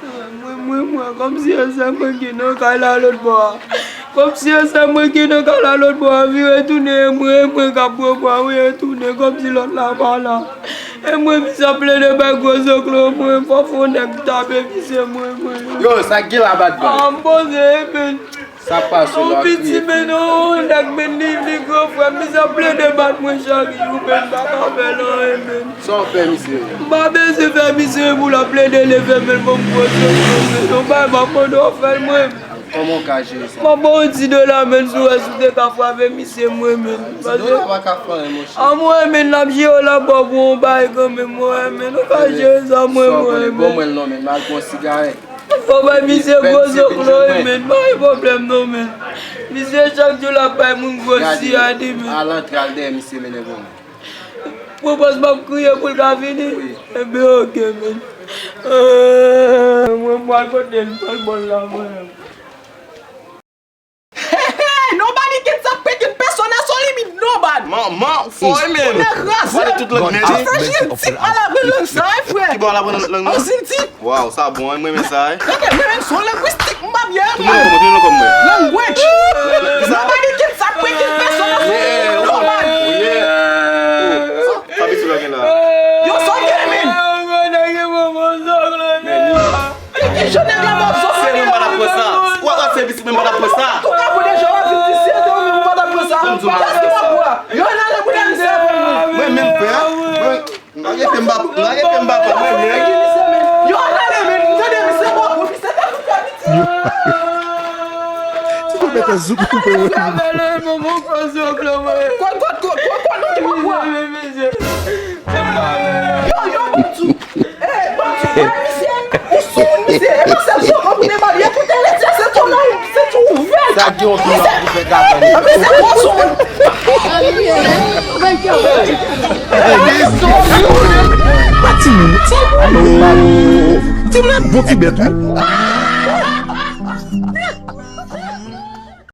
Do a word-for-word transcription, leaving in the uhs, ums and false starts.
Mwen, mwen, mwen, kòmsi e sè mwen ki nan kay la lòt bò a. Kòmsi e sè mwen ki nan kay la lòt bò a, vire tounen, e mwen, e mwen k ap pran bwa, vire tounen, kòmsi lòt la pa la. E mwen, misye ap plede bay gwo zoklo, mwen, fò fò nèg tape misye, mwen, mwen. Yo, sa k gen la, bad boy? Ah, m poze, e men. Sa pase la, piti men, non, nèg men li, li gran frè m, misye ap plede bat mwen chak jou, men m pa ka fè l anyen, men. Sa w fè misye? M pa bezwen fè misye pou l ap plede leve men l ban m gwo zoklo, men. Yon bagay m ap mande w fè l mwen, men. Kòman w ka jere sa? M ap ba w yon ti dola, men, si w wè si w te ka frape misye mwen, men. Ti dola pa ka fè anyen, monchè. A mwen, men, l ap jere w, l ap ba w pou yon bagay kanmenm, mwen, men. Ou ka jere sa mwen, mwen, men. Bon, mwen, non, men, m al pran sigarèt. Fò bay misye gwo zoklo wi, men. Pa gen pwoblèm non, men. Misye chak jou l ap bay moun gwo siyadi, men. Al antre, al dèyè misye mennen pou mwen. Pwopòz m ap kriye pou l ka vini? Wi. Enben, oke, men. Ah, mwen, mwen, al kote l, pral bò l la, mwen. Hey, nobody can stop picking personas on limit, nobody. Man, man, fò e men. Ou nèg raze. Wale tout lang nèt. Fresh linguistic, pa la pran lang sa, e frè. Ki bò la pran lang nan? An sinti. Waw, sa bon, mwen renmen sa, e. Gade, mwen menm se yon lengwistik, m pa byen. Tout moun konprann, tout moun konprann mwen. Language. Nobody can stop picking personas on limit, nobody. Yeah. Oh, sa piti la gen la. Yo, sa gen, men. Ki jan nèg la mò zò? Se mwen pa t ap pran sa. Ou ap se visi mwen pa t ap pran sa. Tou ka pou deja w ap vin di se te ou menm ou pa t ap pran sa. Kiyès ki pa pou la? Yo nan le pou la misye pou mwen. Mwen menm frè. Mwen, m pa gen fè m pa, m pa gen fè m pa pran mwen menm. Yo nan le men, tande misye pa pou misye ta pou fè piti. Ti tou bèt an zouk pou yo. Kwa, kwa, kwa, kwa, non, ki pa pou la? Yo, yo, Bonjou. Ey, Bonjou, wè misye. Ou sou moun, misye. E pa sèl sou moun pou te bal. Ekoute, lè se tou la, se tou ouvè. Sa gen yon tou la pou fè gade. Misye, gwo sou moun. Pa timoun, timoun. Timoun, bon ti bèt, wi.